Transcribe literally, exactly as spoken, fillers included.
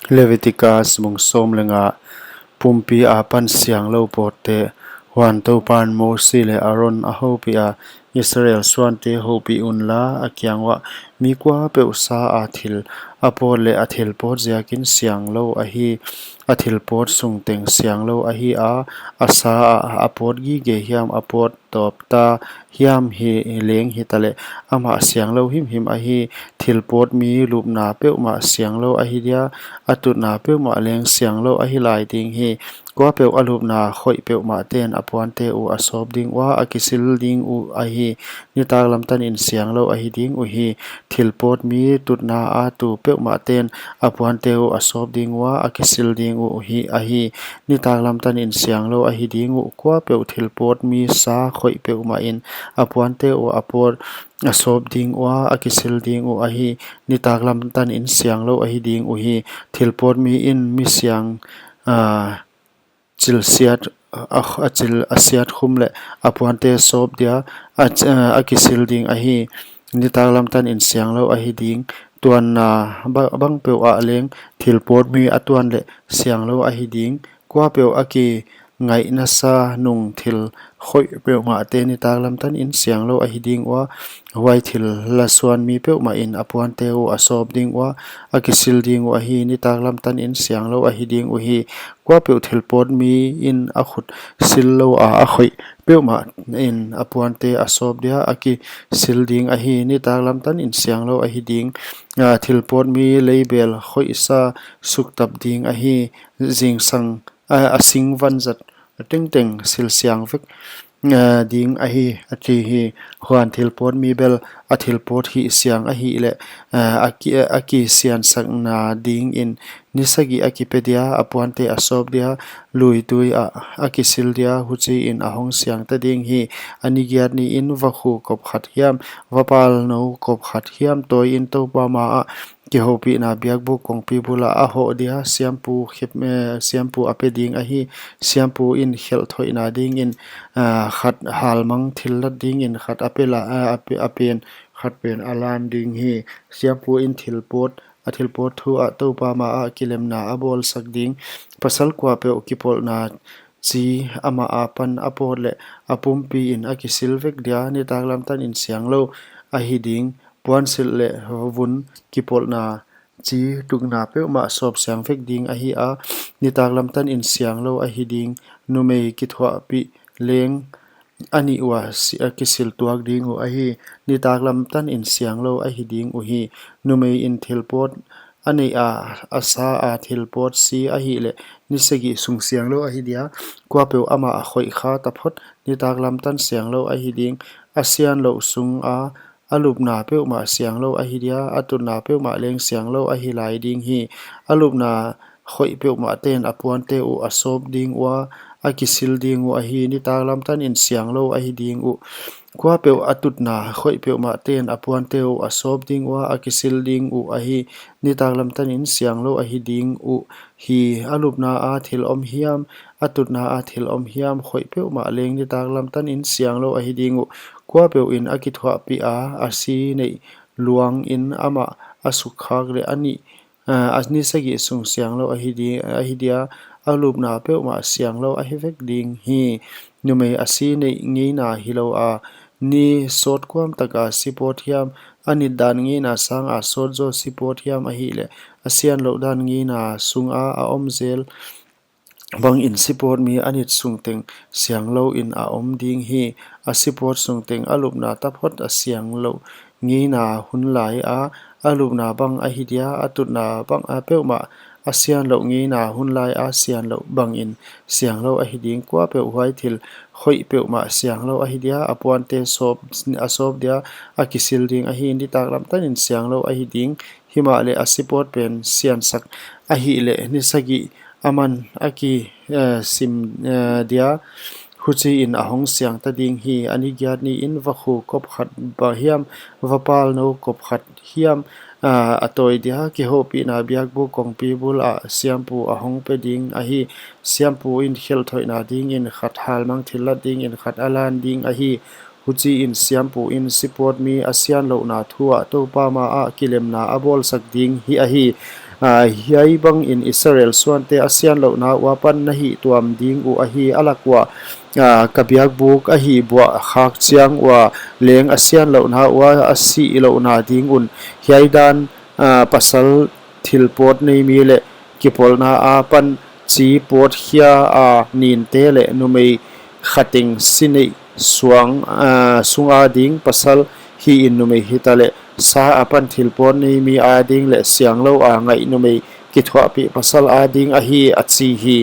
Leviticus bung sawm leh nga. Pumpi apan sianglou pawtte. Huan Toupan Mosi leh Aron a houpiha, Israel suante houpih unla, a kiang uah, mi kuapeuh sa a thil a pawt leh a thil pawt ziakin sianglou ahi, a thil pawt sung teng sianglou ahi a, a sa a, a pawt gige hiam, a pawt tawp ta hiam hi leng hitaleh, amah sianglou himhim ahi. Thil pawt mi lupna peuhmah sianglou ahi dia, a tutna peuhmah leng sianglou ahi lai ding hi. Kuapeuh a lupna khoih peuhmah ten a puante uh a sawp ding ua, a kisil ding uh ahi. Nitaklam tanin sianglou ahi ding uhi. Thil pawt mi tutna a tu peuhmah ten a puante uh a sawp ding ua, a kisil ding uh hi ahi. Nitaklam tanin sianglou ahi ding uh. Kuapeuh thil pawt mi sa khoih peuhmah in a puante uh a pawt a sawp ding ua, a kisil ding uh ahi. Nitaklam tanin sianglou ahi ding uhi. Thil pawt mi in mi siang, ah, chil siat, a, a chil a siat khum leh a puante sawp dia, a, a kisil ding ahi. Nitaklam tanin sianglou ahi ding. Tuanna ba-, bangpeuh ah leng thil pawt mi a tuan leh sianglou ahi ding. Kuapeuh a kingaihna sa nung thil khoih peuhmah te nitaklam tanin sianglou ahi ding ua. Huai thil la suan mi peuhmah in a puante uh a sawp ding ua, a kisil ding uh ahi. Nitaklam tanin sianglou ahi ding uhi. Kuapeuh thil pawt mi in a khut sil lou a, a khoih peuhmah in a puante a sawp dia, a kisil ding ahi. Nitaklam tanin sianglou ahi ding. Ah, thil pawt mi leibel khoih sa suktap ding ahi. Zingsang, ah, a sing vanzat tengteng sil siang vek, ah, ding ahi, a chi hi. Huan thil pawt mi bel a thil pawt hih siang ahihleh, ah, a ki, a kisiansakna dingin ni sagih a kipe dia, a puante a sawp dia, luitui ah a kisil dia, huchiin a hong siang ta ding hi. A ni giat niin vakhu kop khat hiam, vapal nou kop khat hiam, tawiin Toupa ma ah kihoupihna biakbuk kongpi bul ah a hoh dia, siampu khep, eh, siampu a pe ding ahi. Siampu in khelh thoihna dingin, ah, khat halmang thillat dingin khat a pe la, ah, a pe, a pen, khat pen a lan ding hi. Siampu in thil pawt, a thil pawt thu ah Toupa ma ah kilemna a bawlsak ding. Pasal kuapeuh kipawlna chi amah apan a pawt leh a pumpi in a kisil vek dia, nitaklam tanin sianglou ahi ding. Puansilh leh vun kipawlna chi tukna peuhmah sawp siang vek ding ahi a, nitaklam tanin sianglou ahi ding. Numei kithuahpih leng a nih ua si-, a kisil tuak ding uh ahi. Nitaklam tanin sianglou ahi ding uhi. Numei in thil pawt a neih a, a sa a thil pawt si ahihleh ni sagih sung sianglou ahi dia. Kuapeuh amah a khoih kha taphot nitaklam tan sianglou ahi ding. A sianlouh sung a, a lupna peuhmah sianglou ahi dia, a tutna peuhmah leng sianglou ahi lai ding hi. A lupna khoih peuhmah ten a puante uh a sawp ding ua, a kisil ding uh ahi. Nitaklam tanin sianglou ahi ding uh. Kuapeuh a tutna khoih peuhmah ten a puante uh a sawp ding ua, a kisil ding uh ahi. Nitaklam tanin sianglou ahi ding uh. Hi a lupna a thil om hiam, a tutna a thil om hiam, khoih peuhmah leng nitaklam tanin sianglou ahi ding uh. Kuapeuh in a kithuahpih a, a si neih luangin amah a sukkhak leh a nih, ah, a ni sagih sung sianglou ahi di-, ahi dia, a lupna peuhmah sianglou ahi vek ding hi. Numei a si neih ngeina hilou a, ni sawt kuam taka si pawt hiam, a nit dan ngeina sanga sawt zaw si pawt hiam ahihleh, a sianlouh dan ngeina sunga a om zel bangin si pawt mi a nit sung teng sianglou in a om ding hi. A si pawt sung teng a lupna taphot a sianlouh ngeina hun lai a, a lupna bang ahi dia, a tutna bang a peuhmah a sianlouh ngeina hun lai a sianlouh bangin sianglou ahi ding. Kuapeuh huai thil khoih peuhmah sianglou ahi dia, a puante sawp, a sawp dia, a kisil ding ahi. Nitaklam tanin sianglou ahi ding. Himahleh a si pawt pen siansak ahihleh ni sagih aman a ki, eh, sim, eh, dia, huchiin a hong siang ta ding hi. A ni giat niin vakhu kop khat bang hiam, vapal nou kop khat hiam, ah, a tawi dia, kihoupihna biakbuk kongpi bul ah siampu a hong pe ding ahi. Siampu in khelh thoihna dingin khat halmang thillat dingin khat a lan ding ahi. Huchiin siampu in si pawt mi a sianlouhna thu ah Toupa ma ah kilemna a bawlsak ding hi ahi. Hiai bang in Israel suante a sianlouhna ua pan na hihtuam ding uh ahi a lak ua, ka biakbuk a hihbuah khak chiang ua leng a sianlouhna ua a sihlouhna ding un. Hiai dan, pasal thil pawt nei mi leh kipawlna a pan chi pawt khia a ninte leh numei khateng si neih sung a ding, pasal hi in numei hitaleh sa a pan thil pawt nei mi a ding leh sianglou a ngaih numei kithuahpih pasal a ding ahi, a chi hi.